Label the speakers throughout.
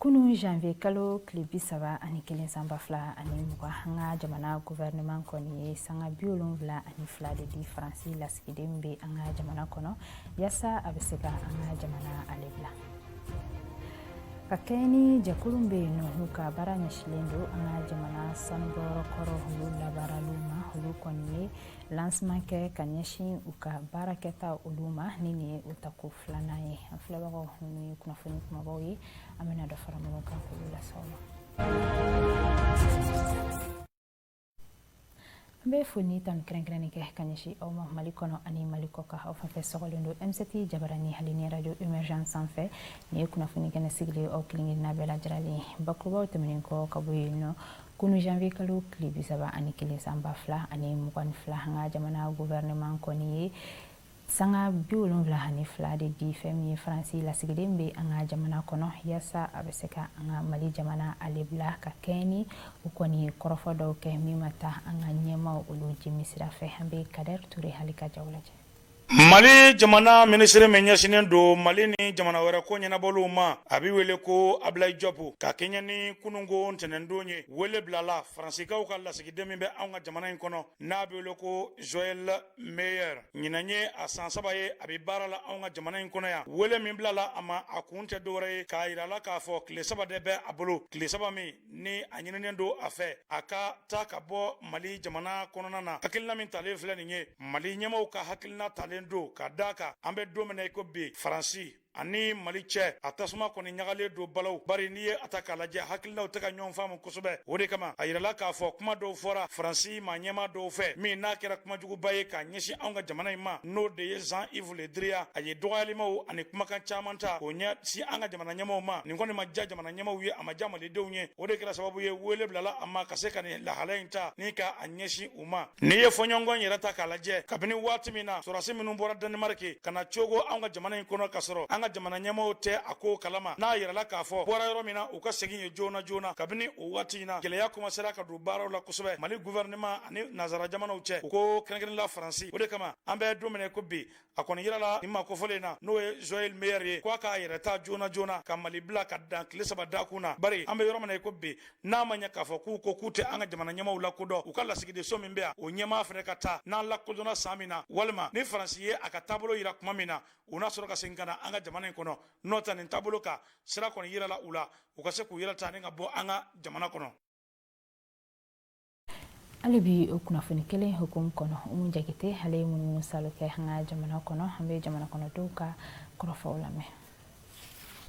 Speaker 1: Kunun janvier kalo tile 31 san 2020, an ka jamana gouvernement kɔni ye sanga 72 de di Faransi lasigiden bɛ an ka jamana kɔnɔ, yaasa a bɛ se ka an ka jamana ale bila. Ka kɛɲɛ ni jɛkulu bɛ yen nɔ, n'u ka baara ɲɛsilen don an ka jamana sanubɔyɔrɔ kɔrɔ olu labaaraliw ma, olu kɔni ye lancement kɛ ka ɲɛsin u ka baarakɛta olu ma. Ni nin ye o tako filanan ye. An filɛbagaw, ninnu ye kunnafoni kumabaw ye. An bɛna dɔ fara minnu kan k'olu lase aw ma. An bɛ foli ni tanu kɛrɛnkɛrɛnnen kɛ ka ɲɛsin aw ma Mali kɔnɔ ani Mali kɔ kan, aw fɛn fɛn sɔgɔlen don M7 jabarani hali ni radio émergence sanfɛ. Nin ye kunnafoni kɛnɛ sigilen aw kelen kelenna bɛɛ lajɛlen. Bakurubaw tɛmɛnen kɔ ka bɔ yen nɔ, kunu janvier kalo tile 31 san 2022, an ka jamana gouvernement kɔni ye sanga 72 de di fɛn min ye Faransi lasigiden bɛ an ka jamana kɔnɔ, yaasa a bɛ se ka an ka Mali jamana ale bila, ka kɛɲɛ ni u kɔni ye kɔrɔfɔ dɔw kɛ min ma taa an ka ɲɛmaaw olu jimi sira fɛ. An bɛ Kader Ture hali ka jaw lajɛ.
Speaker 2: Mali jamana minisiri min ɲɛsinnen don Mali ni jamana wɛrɛ ko ɲɛnabɔliw ma, a bɛ wele ko Ablaye Diop, ka kɛɲɛ ni kununko ntɛnɛndon ye, wele bilala Faransikaw ka lasigiden min bɛ anw ka jamana in kɔnɔ, n'a bɛ wele ko Joël Meyer. Ɲinan ye a san 3 ye a bɛ baara la anw ka jamana in kɔnɔ yan. Wele min bilala a ma, a kun tɛ dɔwɛrɛ ye k'a yira la k'a fɔ tile 3 de bɛ a bolo, tile 3 min ni a ɲininen don a fɛ a ka taa ka bɔ Mali jamana kɔnɔna na. Hakilina min talen filɛ nin ye, Mali ɲɛmaaw ka hakilina talen don ka d'a kan an bɛ don min na i ko bi, Faransi ani Mali cɛ, a tasuma kɔni ɲagalen don balaw, bari n'i ye a ta k'a lajɛ, hakilinaw tɛ ka ɲɔgɔn faamu kosɛbɛ. O de kama a yirala k'a fɔ kuma dɔw fɔra Faransi maa ɲɛmaa dɔw fɛ, min n'a kɛra kumajuguba ye k'a ɲɛsin anw ka jamana in ma, n'o de ye Jean Yves Le Drian. A ye dɔgɔyalimaw ani kumakan caman ta k'o ɲɛsin an ka jamana ɲɛmaaw ma. Nin kɔni ma diya jamana ɲɛmaaw ye, a ma diya Malidenw ye. O de kɛra sababu ye wele bilala a ma ka se ka nin lahala in ta ni ka a ɲɛsin u ma. N'i ye fɔɲɔgɔnkɔ yɛrɛ ta k'a lajɛ, kabini waati min na sɔrɔdasi minnu bɔra Danemark ka na cogo anw ka jamana in kɔnɔ, ka sɔrɔ an ka jamana ɲɛmaaw tɛ a ko kalama, n'a yirala k'a fɔ bɔra yɔrɔ min na, u ka segin ye joona joona, kabini o waati in na, gɛlɛya commencera ka don baaraw la kosɛbɛ Mali gouvernement ani nansara jamanaw cɛ, u ko kɛrɛnkɛrɛn la Faransi. O de kama an bɛ don min na ko bi, a kɔni yirala nin maa kofɔlen na, n'o ye Joël Meyer ye, ko a k'a yɛrɛ ta joona joona ka Mali bila ka dan tile 3 dakun na, bari an bɛ yɔrɔ min na i ko bi, n'a ma ɲɛ k'a fɔ k'u ko k'u tɛ an ka jamana ɲɛmaaw lakodɔn, u ka lasigidenso min bɛ yan, o ɲɛmaa fana ka taa. N'an lakodɔnna san min na, walima ni Faransi ye a ka taabolo yira tuma min na, u n'a sɔrɔ ka segin ka na an ka jamana in kɔnɔ. N'o tɛ, nin taabolo kan, sira kɔni yirala u la, u ka se k'u yɛrɛ ta ni ka bɔ an ka jamana kɔnɔ.
Speaker 1: Hali bi o kunnafoni kelen hukumu kɔnɔ, Umu Jakite ale ye munumunu salo kɛ an ka jamana kɔnɔ. An bɛ jamana kɔnɔdenw ka kɔrɔfɔw lamɛn.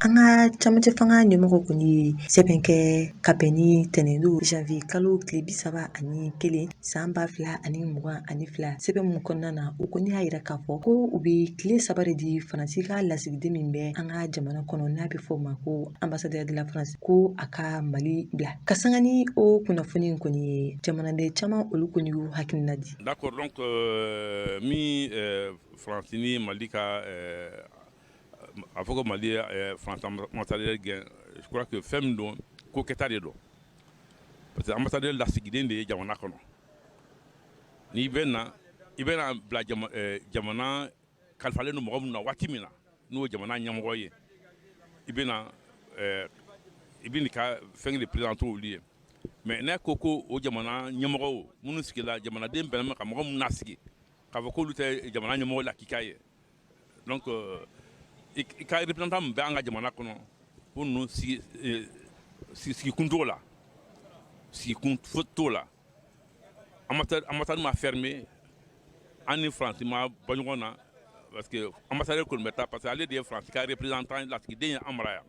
Speaker 3: An ka camancɛ fanga ɲɛmɔgɔ kɔni ye sɛbɛn kɛ ka bɛn ni tɛnɛndon janvier kalo tile 31 san 2022. Sɛbɛn min kɔnɔna na, u kɔni y'a yira k'a fɔ ko u bɛ tile 3 de di Faransi ka lasigiden min bɛ an ka jamana kɔnɔ, n'a bɛ fɔ o ma ko ambassadeur de la France, ko a ka Mali bila. Ka sanga ni o kunnafoni in kɔni ye, jamanaden caman olu kɔni y'u hakilina di.
Speaker 4: D'accord, donc min Faransi ni Mali ka a fɔ ko Mali ye France ambassadeur gɛn, je crois que fɛn min don, ko kɛta de don, parce que ambassadeur lasigiden de ye jamana kɔnɔ. N'i bɛ na, i bɛna bila jamana kalifalen don mɔgɔ min na waati min na, n'o ye jamana ɲɛmɔgɔ ye, i bɛna i bɛ ka fɛn de présenter olu ye. Mais n'a ko ko o jamana ɲɛmɔgɔw minnu sigila, jamanaden bɛnna ka mɔgɔ minnu nasigi, k'a fɔ k'olu tɛ jamana ɲɛmɔgɔ lakika ye, donc i ka représentant min bɛ an ka jamana kɔnɔ, ko ninnu sigi sigikun t'o la, sigikun t'o la. Ambassade ma fermé, an ni Faransi ma bɔ ɲɔgɔn na, parce que ambassadeur kɔni bɛ taa, parce que ale de ye Faransi ka représentant lasigiden ye an mara yan.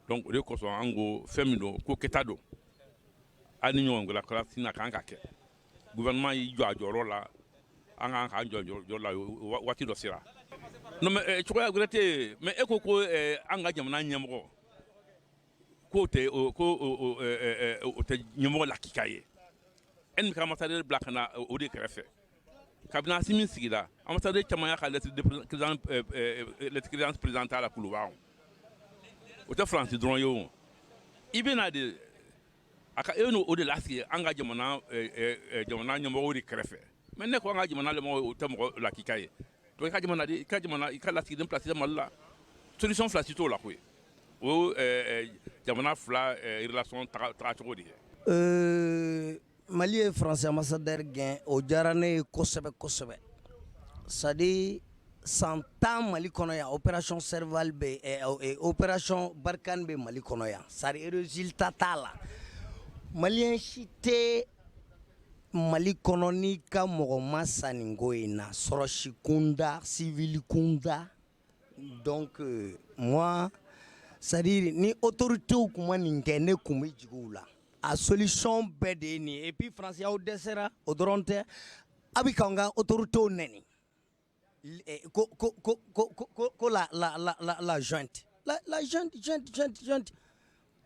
Speaker 4: Donc o de kosɔn an ko fɛn min don, ko kɛta don, hali ni ɲɔgɔn kɛra sini a kan ka kɛ. Gouvernement y'i jɔ a jɔyɔrɔ la, an kan k'an jɔ jɔyɔrɔ la, waati dɔ sera. Non mais cogoya wɛrɛ tɛ yen. Mais e ko ko an ka jamana ɲɛmɔgɔ k'o tɛ ko o tɛ ɲɛmɔgɔ lakika ye, e ni ka ambassadeur bila ka na o de kɛrɛfɛ. Kabini Asimi sigira, ambassadeur caman y'a ka lettre de créance présenter a la Kuluba. O tɛ Faransi dɔrɔn ye o. I bɛna de a ka e n'o de lasigi an ka jamana jamana ɲɛmɔgɔw de kɛrɛfɛ. Mais ne ko an ka jamana ɲɛmɔgɔ o tɛ mɔgɔ lakika ye, donc i ka jamana i ka jamana i ka lasigiden place Mali la, solution fila si t'o la koyi. O jamana fila relation tagacogo de ye.
Speaker 5: Mali ye France ambassadeur gɛn, o diyara ne ye kosɛbɛ kosɛbɛ. C'est à dire san 10 Mali kɔnɔ yan, opération Serval bɛ, opération Barkhane bɛ Mali kɔnɔ yan, c'est à dire résultat t'a la. Malien si tɛ Mali kɔnɔ n'i ka mɔgɔ ma sa nin ko in na, sɔrɔsi kunda, civil kunda. Donc moi, c'est à dire ni autorités tun ma nin kɛ, ne tun bɛ jigin u la. A solution bɛɛ de ye nin ye. Et puis France, aw dɛsɛra, o dɔrɔn tɛ, a bɛ k'an ka autorités nɛni ko ko ko ko ko ko la la la la la junte, la la junte, junte, junte, junte.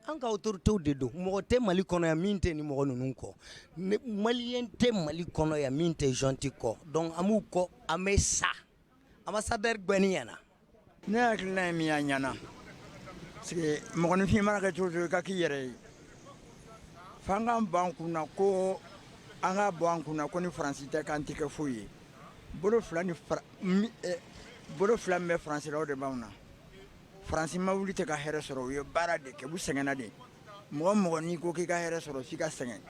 Speaker 5: An ka autorités de don. Mɔgɔ tɛ Mali kɔnɔ yan min tɛ ni mɔgɔ ninnu kɔ. Ne Malien tɛ Mali kɔnɔ yan min tɛ junte kɔ. Donc an b'u kɔ, an bɛ sa. Ambassadeur gɛnni ɲɛna.
Speaker 6: Ne hakilina ye min ye, a ɲɛna, parce que mɔgɔninfin mana kɛ cogo cogo, i ka k'i yɛrɛ ye. F'an k'an ban kunna ko an ka bɔ an kunna ko ni Faransi tɛ, k'an tɛ kɛ foyi ye. Bolo fila ni fara bolo fila min bɛ Faransi la, o de b'anw na. Faransi ma wuli tɛ ka hɛrɛ sɔrɔ, u ye baara de kɛ, u sɛgɛnna de. Mɔgɔ mɔgɔ n'i ko k'i ka hɛrɛ sɔrɔ, f'i ka sɛgɛn.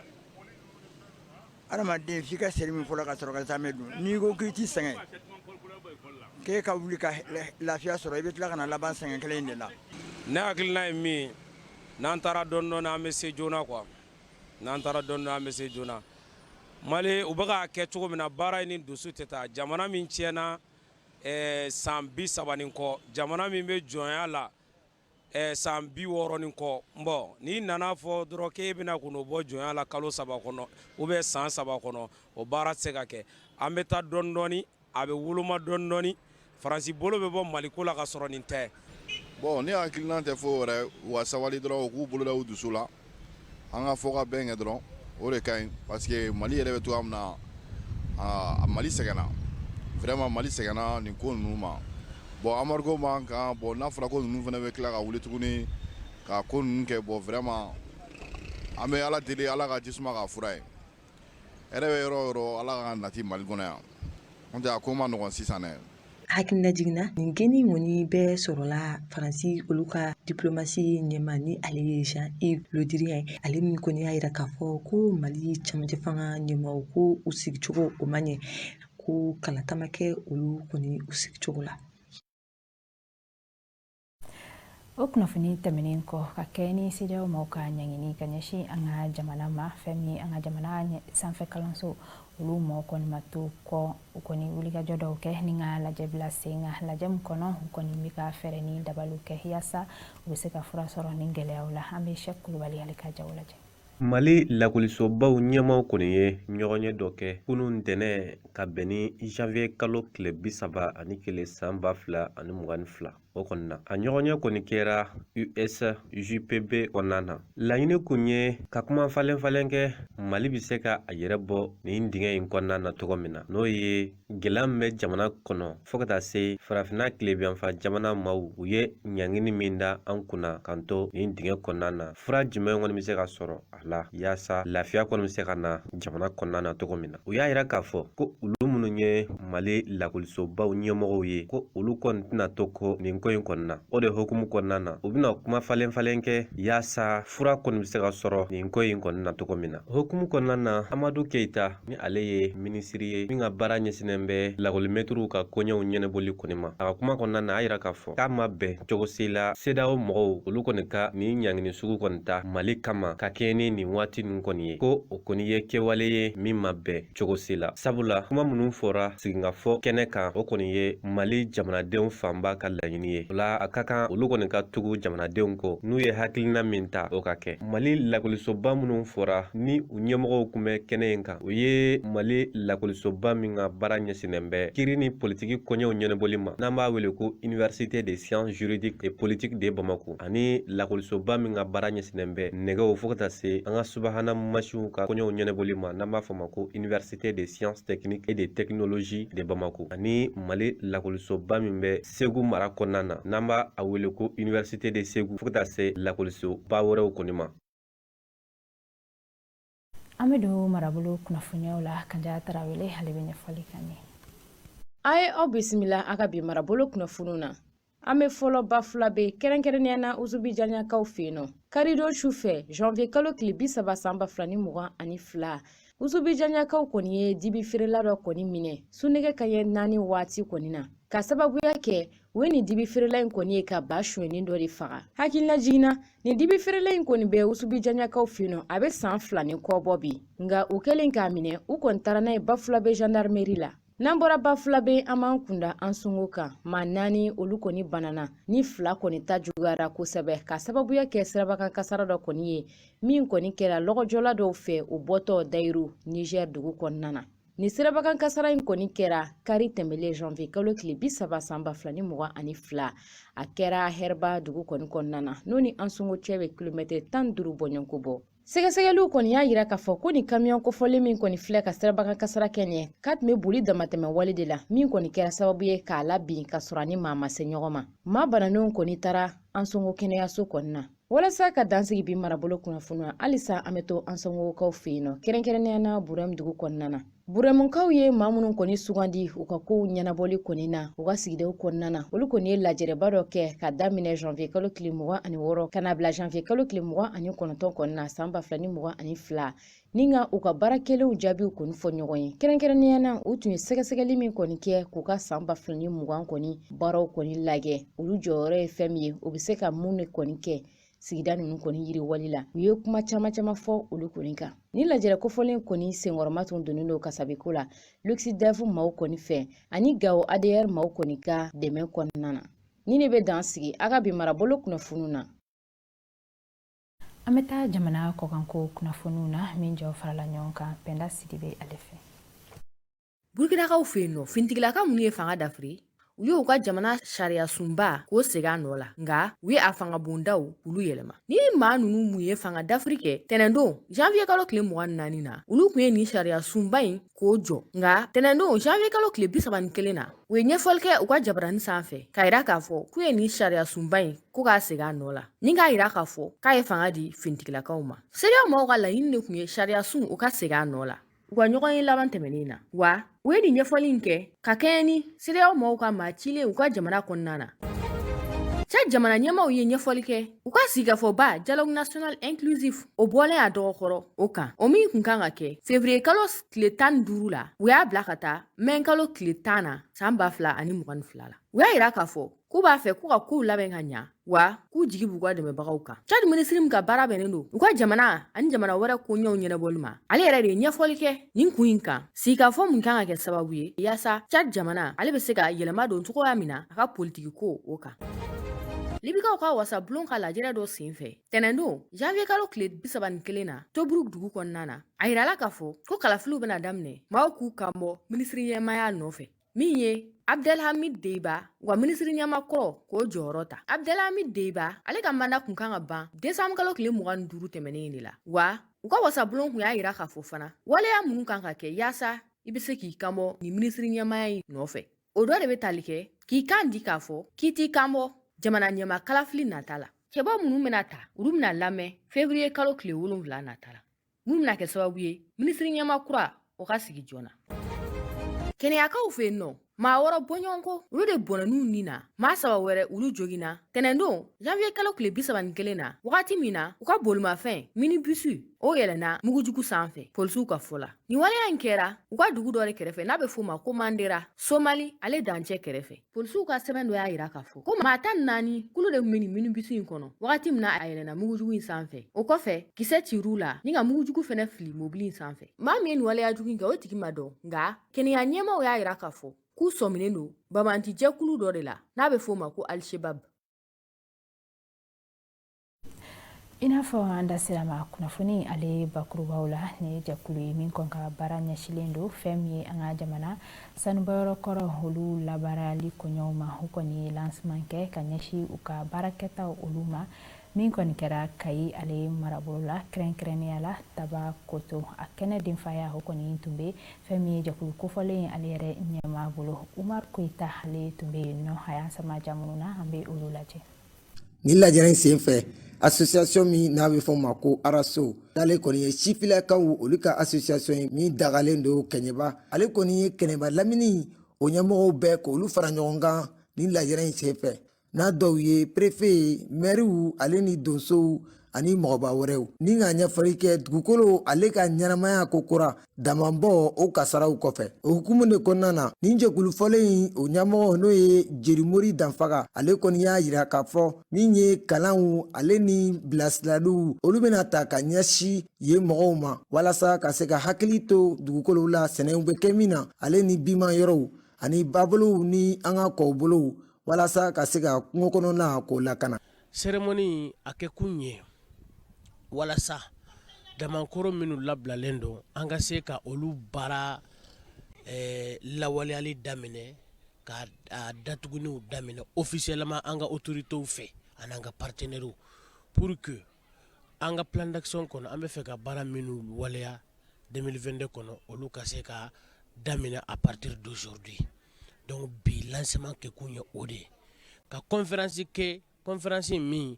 Speaker 6: Adamaden, f'i ka seri min fɔlɔ ka sɔrɔ ka zamɛ dun. N'i ko k'i ti sɛgɛn, k'e ka wuli ka lafiya sɔrɔ, i bɛ tila ka na laban sɛgɛn kelen in de la.
Speaker 7: Ne hakilina ye min ye, n'an taara dɔɔni dɔɔni, an bɛ se joona quoi. N'an taara dɔɔni dɔɔni, an bɛ se joona. Mali, u bɛ k'a kɛ cogo min na, baara in ni dusu tɛ taa. Jamana min tiɲɛna san 30 ni kɔ, jamana min bɛ jɔnya la san 60 ni kɔ, bon, n'i nana fɔ dɔrɔn k'e bɛna k'o bɔ jɔnya la kalo 3 kɔnɔ ou bien san 3 kɔnɔ, o baara tɛ se ka kɛ. An bɛ taa dɔɔni dɔɔni, a bɛ woloma dɔɔni dɔɔni. Faransi bolo bɛ bɔ Maliko la ka sɔrɔ nin tɛ.
Speaker 8: Bon, ne hakilina tɛ foyi wɛrɛ, u ka sabali dɔrɔn, u k'u bolo da u dusu la, an ka fɔ ka bɛn kɛ dɔrɔn, o de ka ɲi, parce que Mali yɛrɛ bɛ cogoya min na, a Mali sɛgɛnna vraiment, Mali sɛgɛnna nin ko ninnu ma. Bon, embargo b'an kan. Bon, n'a fɔra ko ninnu fana bɛ tila ka wuli tuguni ka ko ninnu kɛ, bon, vraiment, an bɛ Ala deli, Ala ka jisuma k'a fura ye. Hɛrɛ bɛ yɔrɔ o yɔrɔ, Ala ka nati Mali kɔnɔ yan, n'o tɛ a ko ma nɔgɔn sisan dɛ.
Speaker 3: Hakilina jiginna, nin gɛnni kɔni bɛɛ sɔrɔla Faransi olu ka diplomatie ɲɛma, ni ale ye Jean-Yves Le Drian ye. Ale min kɔni y'a yira k'a fɔ ko Mali camancɛ fanga ɲɛmaw ko u sigicogo o ma ɲɛ, ko kalata ma kɛ olu kɔni u sigicogo la.
Speaker 1: O kunnafoni tɛmɛnen kɔ, ka kɛ ni CEDEAO maaw ka ɲangini ka ɲɛsin an ka jamana ma, fɛn min an ka jamana sanfɛ kalanso olu mɔgɔ kɔni ma to kɔ, u kɔni wulikajɔ dɔw kɛ ni ka lajɛ bila sen kan. Lajɛ min kɔnɔ, u kɔni bɛ ka fɛɛrɛ ni dabaliw kɛ yaasa u bɛ se ka fura sɔrɔ ni gɛlɛyaw la. An bɛ Sɛki Kulubali, ale ka jaw lajɛ.
Speaker 9: Mali lakɔlisobaw ɲɛmaw kɔni ye ɲɔgɔnye dɔ kɛ kunun ntɛnɛn ka bɛn ni janvier kalo tile 31 san 2022. O kɔni na, a ɲɔgɔnye kɔni kɛra USJPB kɔnɔna na. Laɲini kun ye ka kuma falen falen kɛ, Mali bɛ se ka a yɛrɛ bɔ nin dingɛ in kɔnɔna na cogo min na, n'o ye gɛlɛya min bɛ jamana kɔnɔ, fo ka taa se farafinna tilebinyanfan jamana maaw, u ye ɲangini min da an kunna k'an to nin dingɛ kɔnɔna na. Fura jumɛn kɔni bɛ se ka sɔrɔ a la yaasa lafiya kɔni bɛ se ka na jamana kɔnɔna na cogo min na? U y'a yira k'a fɔ ko olu minnu ye Mali lakɔlisobaw ɲɛmɔgɔw ye, ko olu kɔni tɛna to ko nin ko in kɔni na. O de hukumu kɔnɔna na, u bɛna kuma falen falen kɛ yaasa fura kɔni bɛ se ka sɔrɔ nin ko in kɔni na cogo min na. Hukumu kɔnɔna na, Amadu Keyita, ni ale ye minisiri ye min ka baara ɲɛsinnen bɛ lakɔlimɛtiriw ka koɲɛw ɲɛnabɔli kɔni ma, a ka kuma kɔnɔna na, a yira k'a fɔ k'a ma bɛn cogo si la CEDEAO mɔgɔw olu kɔni ka nin ɲangini sugu kɔni ta Mali kama ka kɛɲɛ ni nin waati ninnu kɔni ye, ko o kɔni ye kɛwale ye min ma bɛn cogo si la, sabula kuma minnu fɔra sigikafɔ kɛnɛ kan, o kɔni ye Mali jamanadenw fanba ka laɲini ye. O la, a ka kan olu kɔni ka tugu jamanadenw kɔ, n'u ye hakilina min ta, o ka kɛ. Mali lakɔlisoba minnu fɔra ni u ɲɛmɔgɔw kun bɛ kɛnɛ in kan, o ye Mali lakɔlisoba min ka baara ɲɛsinnen bɛ kiiri ni politiki koɲɛw ɲɛnabɔli ma, n'an b'a wele ko Université des sciences juridiques et politiques de Bamako, ani lakɔlisoba min ka baara ɲɛsinnen bɛ nɛgɛw fo ka taa se an ka subahana masiw ka koɲɛw ɲɛnabɔli ma, n'an b'a fɔ ma ko Université des sciences techniques et des technologies de Bamako, ani Mali lakɔlisoba min bɛ Segu mara kɔnɔna na, n'an b'a a wele ko Université de Segu, fo ka taa se lakɔlisoba wɛrɛw kɔni ma.
Speaker 1: An bɛ don marabolo kunnafoniyaw la. Kanja Tarawele, ale bɛ ɲɛfɔli k'an ye.
Speaker 10: A ye aw bisimila a ka bi marabolo kunnafoniw na. An bɛ fɔlɔ Bafulabe, kɛrɛnkɛrɛnnenya na Usubijanɲakaw fɛ yen nɔ. Karidon su fɛ, janvier kalo tile 30 san 2022, Usubijanɲakaw kɔni ye dibi feerela dɔ kɔni minɛ su nɛgɛ kaɲɛ 4 waati kɔni na, ka sababuya kɛ u ye nin dibi feerela in kɔni ye ka ba sonyɛnen dɔ de faga. Hakililajigin na, nin dibi feerela in kɔni bɛ Usubijanɲakaw fɛ yen nɔ, a bɛ san 2 ni kɔ bɔ bi. Nka u kɛlen k'a minɛ, u kɔni taara n'a ye Bafulabe gendarmerie la. N'an bɔra Bafulabe, an b'an kunda Ansongo kan. Maa 4 olu kɔni banana, ni 2 kɔni ta juguyara kosɛbɛ ka sababuya kɛ sirabakan kasara dɔ kɔni ye min kɔni kɛra lɔgɔjɔla dɔw fɛ u bɔtɔ Dayiru Niger dugu kɔnɔna na. Nin sirabakan kasara in kɔni kɛra kari tɛmɛlen janvier kalo tile 30 san 2022. A kɛra Hɛriba dugu kɔni kɔnɔna na, n'o ni Ansongo cɛ bɛ kilomɛtiri 15 bɔɲɔgɔnko bɔ. Sɛgɛsɛgɛliw kɔni y'a yira k'a fɔ ko nin kamiyɔn kofɔlen min kɔni filɛ ka sirabakan kasara kɛ nin ye, k'a tun bɛ boli damatɛmɛ wale de la, min kɔni kɛra sababu ye k'a labin ka sɔrɔ a ni maa ma se ɲɔgɔn ma. Maa bananenw kɔni taara Ansongo kɛnɛyaso kɔni na. Walasa ka dansigi bi marabolo kunnafoni na, halisa an bɛ to Ansongokaw fɛ yen nɔ, kɛrɛnkɛrɛnnenya na Burɛmu dugu kɔnɔna na. Burɛmukaw ye maa minnu kɔni sugandi u ka kow ɲɛnabɔli kɔni na u ka sigidaw kɔnɔna na, olu kɔni ye lajɛrɛba dɔ kɛ ka daminɛ janvier kalo tile 26 ka na bila janvier kalo tile 29 kɔni na san 2022, ni ka u ka baara kɛlenw jaabiw kɔni fɔ ɲɔgɔn ye. Kɛrɛnkɛrɛnnenya na, u tun ye sɛgɛsɛgɛli min kɔni kɛ k'u ka san 2020 kɔni baaraw kɔni lajɛ, olu jɔyɔrɔ ye fɛn min ye, u bɛ se ka mun de kɔni kɛ sigida ninnu kɔni yiriwali la. U ye kuma caman caman fɔ olu kɔni kan. Ni lajɛrɛ kofɔlen kɔni senkɔrɔma tun donnen don kasabiko la Luxidef maaw kɔni fɛ ani Gawo ADR maaw kɔni ka dɛmɛ kɔnɔna na. Ni ne bɛ dan sigi a ka bi marabolo kunnafoniw na.
Speaker 1: An bɛ taa jamana kɔkanko kunnafoniw na min jɔ farala ɲɔgɔn kan Pɛnda Sidibe ale fɛ.
Speaker 11: Burkinakaw fɛ yen nɔ, finitigilaka minnu ye fanga dafiri, u ye u ka jamana sariyasunba k'o segin a nɔ la, nka u ye a fangabondaw k'olu yɛlɛma. Ni maa ninnu mun ye fanga dafiri kɛ tɛnɛndon janvier kalo tile 24 na, olu tun ye nin sariyasunba in k'o jɔ, nka tɛnɛndon janvier kalo tile 31 na, u ye ɲɛfɔli kɛ u ka jabarani sanfɛ k'a yira k'a fɔ k'u ye nin sariyasunba in ko k'a segin a nɔ la, ni k'a yira k'a fɔ k'a ye fanga di finitigilakaw ma. CEDEAO maaw ka laɲini de tun ye sariyasun o ka segin a nɔ la u ka ɲɔgɔnye laban tɛmɛnen na, wa u ye nin ɲɛfɔli in kɛ ka kɛɲɛ ni CEDEAO maaw ka maa cilen u ka jamana kɔnɔna na. Tchad jamana ɲɛmaaw ye ɲɛfɔli kɛ u ka sigikafɔba dialogue national inclusif o bɔlen a dɔgɔkɔrɔ o kan, o min kun kan ka kɛ février kalo tile 15 la, u y'a bila ka taa mɛ kalo tile 10 na san 2022 la. U y'a yira k'a fɔ k'u b'a fɛ k'u ka kow labɛn ka ɲa, wa k'u jigi b'u ka dɛmɛbagaw kan. Tchad minisiri min ka baara bɛnnen don u ka jamana ani jamana wɛrɛ koɲɛw ɲɛnabɔli ma, ale yɛrɛ de ye ɲɛfɔli kɛ nin kun in kan, sigikafɔ mun kan ka kɛ sababu ye yaasa Tchad jamana ale bɛ se ka yɛlɛma don cogoya min na a ka politiki ko o kan. Libikaw ka wasabulon ka lajɛrɛ dɔ sen fɛ tɛnɛndon janvier kalo tile 31 na Tobruk dugu kɔnɔna na, a yirala k'a fɔ ko kalafiliw bɛna daminɛ maaw k'u kan bɔ minisiri ɲɛmaaya nɔfɛ min ye Abdelhamid Deiba, u ka minisiri ɲɛmaa kɔrɔ, k'o jɔyɔrɔ ta. Abdelhamid Deiba, ale ka manda kun kan ka ban desanburu kalo tile 25 tɛmɛnen de la. Wa u ka wasabulon kun y'a yira k'a fɔ fana waleya minnu kan ka kɛ yaasa i bɛ se k'i kanbɔ nin minisiri ɲɛmaaya in nɔfɛ, o dɔ de bɛ tali kɛ k'i kan di k'a fɔ k'i t'i kanbɔ jamana ɲɛmaa kalafili nata la. Cɛbɔ minnu bɛna ta, olu bɛna lamɛn fevriye kalo tile 7 nata la, mun bɛna kɛ sababu ye minisiri ɲɛmaa kura o ka sigi joona. Kɛnɛyakaw fɛ yen nɔ, maa 6 bɔɲɔgɔnko olu de bɔnɛn'u ni na, maa 3 wɛrɛ olu joginna tɛnɛndon janvier kalo tile 31 na, wagati min na u ka bolimafɛn minibusi o yɛlɛnna mugujugu sanfɛ polisiw ka fɔ la. Nin waleya in kɛra u ka dugu dɔ de kɛrɛfɛ n'a bɛ f'o ma ko Mandera, Somali ale dancɛ kɛrɛfɛ. Polisiw ka sɛbɛn dɔ y'a yira k'a fɔ ko maa 14 kulu de tun bɛ nin minibisi in kɔnɔ wagati min na a yɛlɛnna mugujugu in sanfɛ. O kɔfɛ, kisɛ cir'u la ni ka mugujugu fɛnɛ fili mobili in sanfɛ. Maa min ye nin waleya jugu in kɛ, o tigi ma dɔn, nka kɛnɛya ɲɛmaaw y'a yira k'a fɔ k'u sɔminen don banbaanci jɛkulu dɔ de la n'a bɛ f'o ma ko Al-Shabaab.
Speaker 1: I n'a fɔ an da sera ma kunnafoni ale bakurubaw la, nin ye jɛkulu ye min kɔn ka baara ɲɛsilen don fɛn min ye an ka jamana sanubɔyɔrɔ kɔrɔ olu labaarali koɲɛw ma. U kɔni ye lancement kɛ ka ɲɛsin u ka baarakɛtaw olu ma, min kɔni kɛra Kayi ale marabolo la, kɛrɛnkɛrɛnnenya la Tabakoto. A kɛnɛ denfaya o kɔni tun bɛ fɛn min ye jɛkulu kofɔlen ale yɛrɛ ɲɛmaa bolo, Umar Koyita, ale tun bɛ yen nɔ. A y'an sama ja minnu na, an bɛ olu lajɛ.
Speaker 12: Nin lajɛrɛ in senfɛ, association min n'a bɛ fɔ ma ko ARASO, n'ale kɔni ye sifilakaw olu ka association ye min dagalen don Kɛɲɛba, ale kɔni ye Kɛɲɛba lamini o ɲɛmɔgɔw bɛɛ k'olu fara ɲɔgɔn kan nin lajɛrɛ in senfɛ. N'a dɔw ye perefe ye, mɛriw ale ni donsow ani mɔgɔba wɛrɛw, ni ka ɲɛfɔli kɛ dugukolo ale ka ɲɛnamaya ko kura damanbɔ o kasaraw kɔfɛ. O hukumu de kɔnɔna na, nin jɛkulu fɔlen in o ɲɛmɔgɔ, n'o ye Jerimori Danfaga, ale kɔni y'a yira k'a fɔ min ye kalanw ale ni bilasiraliw, olu bɛna ta ka ɲɛsin yen mɔgɔw ma walasa ka se ka hakili to dugukolow la, sɛnɛw bɛ kɛ min na, ale ni biman yɔrɔw ani babolow ni an ka kɔbolow, walasa ka se ka kungo kɔnɔna k'o lakana.
Speaker 13: Cérémonie a kɛ kun ye walasa damankɔrɔ minnu labilalen don, an ka se ka olu baara lawaleyali daminɛ, ka datuguniw daminɛ officiellement an ka autorités fɛ ani an ka partenaires, pour que an ka plan d'action kɔnɔ, an bɛ fɛ ka baara minnu waleya 2022 kɔnɔ, olu ka se ka daminɛ à partir d'aujourd'hui. Donc bi lancement kɛ kun ye o de ye, ka conférence kɛ, conférence min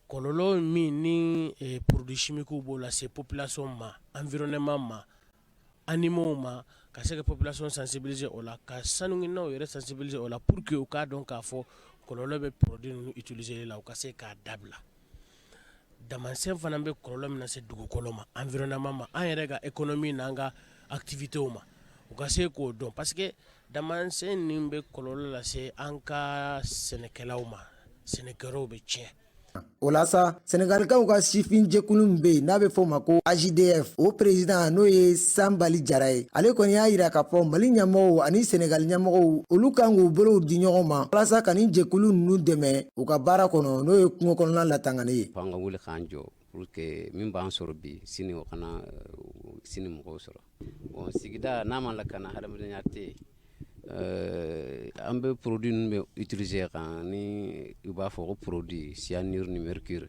Speaker 13: kɔlɔlɔ min ni produits chimiques b'o lase population ma, environnement ma, animaux ma, ka se ka population sensibiliser o la, ka sanuɲininaw yɛrɛ sensibiliser o la, pour que u k'a dɔn k'a fɔ kɔlɔlɔ bɛ produit ninnu utiliser la, u ka se k'a dabila. Damasɛn fana bɛ kɔlɔlɔ min se dugukolo ma, environnement ma, an yɛrɛ ka économie n'an ka activités ma, u ka se k'o dɔn, parce que damasɛn nin bɛ kɔlɔlɔ lase an ka sɛnɛkɛlaw ma, sɛnɛkɛyɔrɔw bɛ tiɲɛ.
Speaker 12: O la sa, Senegalikaw ka sifin jɛkulu min bɛ yen n'a bɛ fɔ o ma ko AJDF, o président, n'o ye Sanbali Jara ye, ale kɔni y'a yira k'a fɔ Mali ɲɛmɔgɔw ani Senegali ɲɛmɔgɔw, olu kan k'u bolow di ɲɔgɔn ma walasa ka nin jɛkulu ninnu dɛmɛ u ka baara kɔnɔ, n'o ye kungo kɔnɔna latangani ye.
Speaker 14: An ka wuli k'an jɔ pour que min b'an sɔrɔ bi, sini o kana sini mɔgɔw sɔrɔ. Bon, sigida n'a ma lakana, hadamadenya tɛ yen. An bɛ produit ninnu bɛ utiliser kan ni u b'a fɔ ko produit cyanure ni mercure,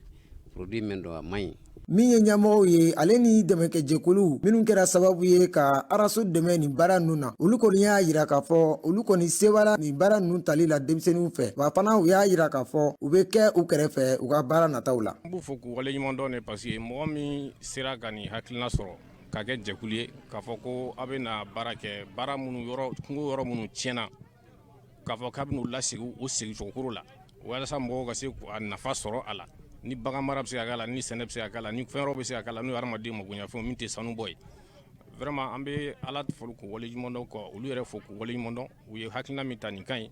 Speaker 14: produit min don, a man ɲi.
Speaker 12: Min ye ɲɛmɔgɔw ye ale ni dɛmɛkɛjɛkulu minnu kɛra sababu ye ka ARASO dɛmɛ nin baara ninnu na, olu kɔni y'a yira k'a fɔ olu kɔni sewara nin baara ninnu tali la denmisɛnninw fɛ. Wa fana, u y'a yira k'a fɔ u bɛ kɛ u kɛrɛfɛ u ka baara nataw la.
Speaker 15: N b'u fo k'u waleɲuman dɔn de, parce que mɔgɔ min sera ka nin hakilina sɔrɔ ka kɛ jɛkulu ye, k'a fɔ ko a bɛna baara kɛ, baara minnu yɔrɔ kungo yɔrɔ minnu tiɲɛna, k'a fɔ k'a bɛn'u lasegin o segin la walasa mɔgɔw ka se a nafa sɔrɔ a la, ni bagan mara bɛ se ka k'a la, ni sɛnɛ bɛ se ka k'a la, ni fɛn wɛrɛw bɛ se ka k'a la, n'o ye hadamaden magoɲɛfɛnw min tɛ sanu bɔ ye. Vraiment, an bɛ Ala fo k'u waleɲuman dɔn, ka olu yɛrɛ fo k'u waleɲuman dɔn. U ye hakilina min ta, nin ka ɲi.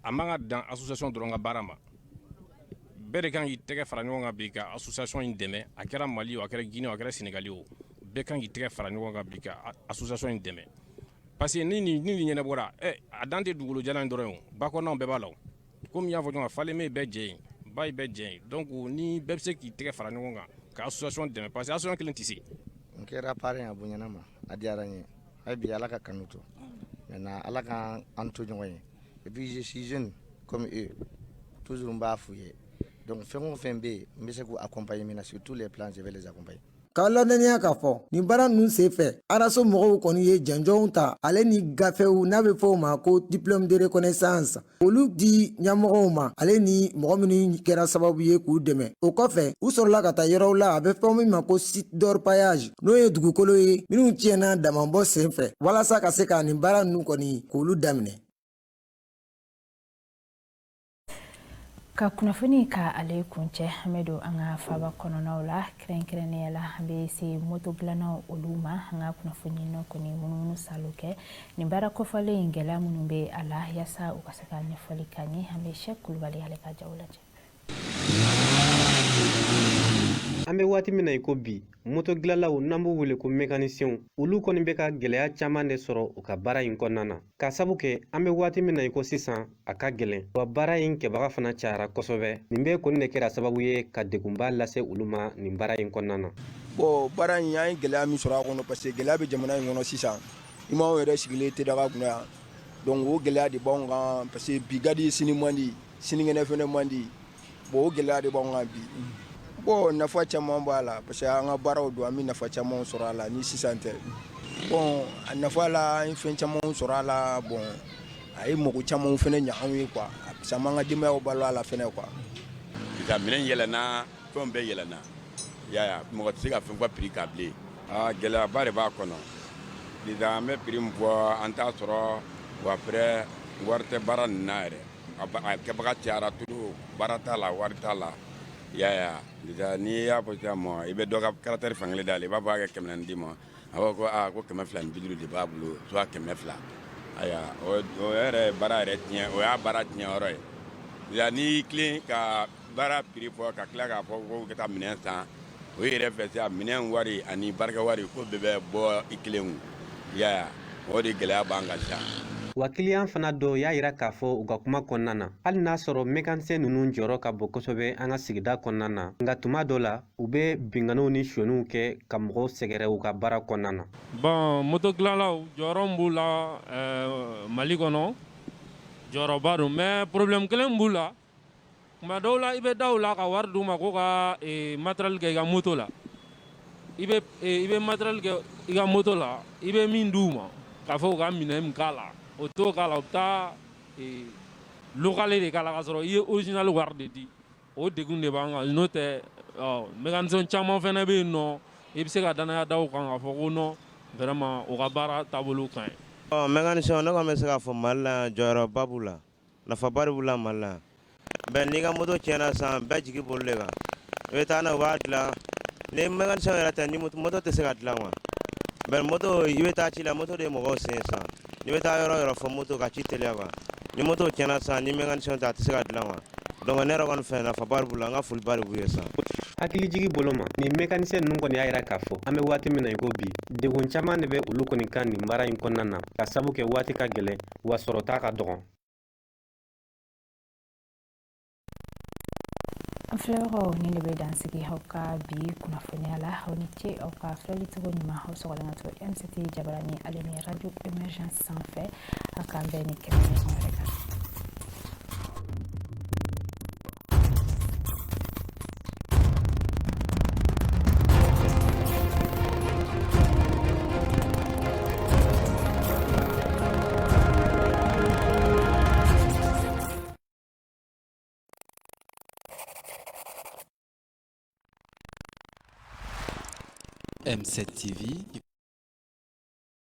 Speaker 15: A man ka dan association dɔrɔn ka baara ma. Bɛɛ de kan k'i tɛgɛ fara ɲɔgɔn kan bi ka association in dɛmɛ. A kɛra Mali o, a kɛra Guinée o, a kɛra Sénégal o, bɛɛ kan k'i tɛgɛ fara ɲɔgɔn kan bi ka association in dɛmɛ, parce que ni nin ɲɛnabɔra, ɛ a dan tɛ dugukolo jalan in dɔrɔn ye o, ba kɔnɔnaw bɛɛ b'a la o. Komi n y'a fɔ ɲɔgɔn kan, Falémé bɛɛ jɛ yen, ba bɛɛ jɛ yen. Donc ni bɛɛ bɛ se k'i tɛgɛ fara ɲɔgɔn kan ka association dɛmɛ, parce que association kelen tɛ se.
Speaker 16: N kɛra parrain, a bonyana ma, a diyara n ye. Hali bi, Ala ka kanu to maintenant, Ala ka an to ɲɔgɔn ye. Et puis je suis jeune comme eux, toujours n b'a f'u ye. Donc fɛn o fɛn bɛ yen, n bɛ se k'u accompagner min na, sur tous les plans, je vais les accompagner.
Speaker 12: K'a ladɔnniya k'a fɔ nin baara ninnu sen fɛ, ARASO mɔgɔw kɔni ye jɔnjɔnw ta ale ni gafew n'a bɛ fɔ o ma ko diplôme de reconnaissance, olu di ɲɛmɔgɔw ma ale ni mɔgɔ minnu kɛra sababu ye k'u dɛmɛ. O kɔfɛ, u sɔrɔla ka taa yɔrɔw la, a bɛ fɔ min ma ko site d'orpaillage, n'o ye dugukolo ye minnu tiɲɛna damabɔ sen fɛ, walasa ka se ka nin baara ninnu kɔni k'olu daminɛ.
Speaker 1: Ka kunnafoni ka ale kuncɛ, an bɛ don an ka faba kɔnɔnaw la, kɛrɛnkɛrɛnnenya la an bɛ se moto dilannaw olu ma. An ka kunnafoni nɔ kɔni munumunu salo kɛ nin baara kɔfɔlen in, gɛlɛya minnu bɛ a la, yaasa u ka se ka ɲɛfɔli k'an ye. An bɛ Sɛk Kulubali ale ka jaw lajɛ.
Speaker 9: An bɛ waati min na i ko bi, moto dilanlaw n'an b'u wele ko mécanicienw, olu kɔni bɛ ka gɛlɛya caman de sɔrɔ u ka baara in kɔnɔna na, k'a sabu kɛ an bɛ waati min na i ko sisan, a ka gɛlɛn wa baara in kɛbaga fana cayara kosɛbɛ. Nin bɛɛ kɔni de kɛra sababu ye ka degunba lase olu ma nin baara in kɔnɔna na.
Speaker 6: Bon, baara in, an ye gɛlɛya min sɔrɔ a kɔnɔ, parce que gɛlɛya bɛ jamana in kɔnɔ sisan. I m'anw yɛrɛ sigilen tɛ daga kunna yan. Donc o gɛlɛya de b'anw kan, parce que bi ka di, sini man di, sinikɛnɛ fɛnɛ man di. Bon, o gɛlɛya de b'anw kan bi. Bon, nafa caman b'a la, parce que an ka baaraw don, an bɛ nafa caman sɔrɔ a la ni sisan tɛ. Bon, a nafa la, an ye fɛn caman sɔrɔ a la. Bon, a ye mago caman fɛnɛ ɲɛ anw ye quoi, parce que an b'an ka denbayaw balo a la fɛnɛ quoi.
Speaker 17: Sisan minɛn yɛlɛnna, fɛnw bɛɛ yɛlɛnna, i y'a ye, mɔgɔ tɛ se ka fɛn fɔ prix kan bilen. Aa, gɛlɛyaba de b'a kɔnɔ sisan. An bɛ prix min fɔ, an t'a sɔrɔ wa. Après, wari tɛ baara nin na yɛrɛ. A kɛbaga cayara trop, baara t'a la, wari t'a la. I y'a ye déjà, n'i y'a fɔ sisan mɔ, i bɛ dɔ ka carter fankelen dayɛlɛ, i b'a fɔ a kɛ 400 d'i ma, a b'a fɔ ko aa ko 250 de b'a bolo, soit 200. Ayiwa, o yɛrɛ ye baara yɛrɛ tiɲɛ, o y'a baara tiɲɛ yɔrɔ ye. Déjà, n'i y'i tilen ka baara prix fɔ, ka tila k'a fɔ ko ka taa minɛn san o yɛrɛ fɛ sisan, minɛn wari ani baarakɛ wari, ko bɛɛ bɛ bɔ i kelen kun. I y'a ye, o de gɛlɛya b'an kan sisan.
Speaker 9: Wa kiliyan fana dɔ y'a yira k'a fɔ u ka kuma kɔnɔna na, hali n'a sɔrɔ mekanisiyɛn ninnu jɔyɔrɔ ka bon kosɛbɛ an ka sigida kɔnɔna na, nka tuma dɔ la u bɛ binkanniw ni sonyaniw kɛ ka mɔgɔw sɛgɛrɛ u ka baara kɔnɔna na.
Speaker 18: Bon, moto dilanlaw jɔyɔrɔ min b'u la Mali kɔnɔ, jɔyɔrɔba don, mais problème kelen b'u la. Tuma dɔw la, i bɛ da u la ka wari d'u ma ko ka matériel kɛ i ka moto la. I bɛ matériel kɛ i ka moto la, i bɛ min d'u ma k'a fɔ u ka minɛn min k'a la, o t'o k'a la. U bɛ taa local de k'a la, k'a sɔrɔ i ye original wari de di. O degun de b'an kan. N'o tɛ, mécanicien caman fana bɛ yen nɔ, i bɛ se ka danaya da u kan k'a fɔ ko non, vraiment, u ka baara taabolo ka ɲi.
Speaker 19: Ɔ, mécanicien, ne kɔni bɛ se k'a fɔ Mali la, jɔyɔrɔba b'u la, nafaba de b'u la Mali la. Bɛn n'i ka moto tiɲɛna sisan, bɛɛ jigi b'olu de kan. I bɛ taa n'a ye, u b'a dilan. Ni mécanicien yɛrɛ tɛ, ni moto tɛ se ka dilan quoi. Bɛn moto, i bɛ taa ci la, moto de ye mɔgɔw sen sisan. N'i bɛ taa yɔrɔ o yɔrɔ, fɔ moto ka ci teliya quoi. Ni moto tiɲɛna sisan, ni mécanicien tɛ, a tɛ se ka dilan quoi. Donc ne yɛrɛ kɔni fɛ, nafaba de b'u la. N ka foliba de b'u ye sisan.
Speaker 9: Hakilijigi bolo ma, nin mekanisiyɛn ninnu kɔni y'a yira k'a fɔ an bɛ waati min na i ko bi, degun caman de bɛ olu kɔni kan nin baara in kɔnɔna na, ka sabu kɛ waati ka gɛlɛn, wa sɔrɔta ka dɔgɔn.
Speaker 1: An filɛbagaw, nin de bɛ dansigi aw ka bi kunnafoniya la. Aw ni ce aw ka filɛli cogo ɲuman. Aw sɔgɔlen ka to M7 jabarani ale ni radio émergence sanfɛ. A k'an bɛn ni kɛnɛ ɲɔgɔn wɛrɛ kan.
Speaker 20: M7 TV.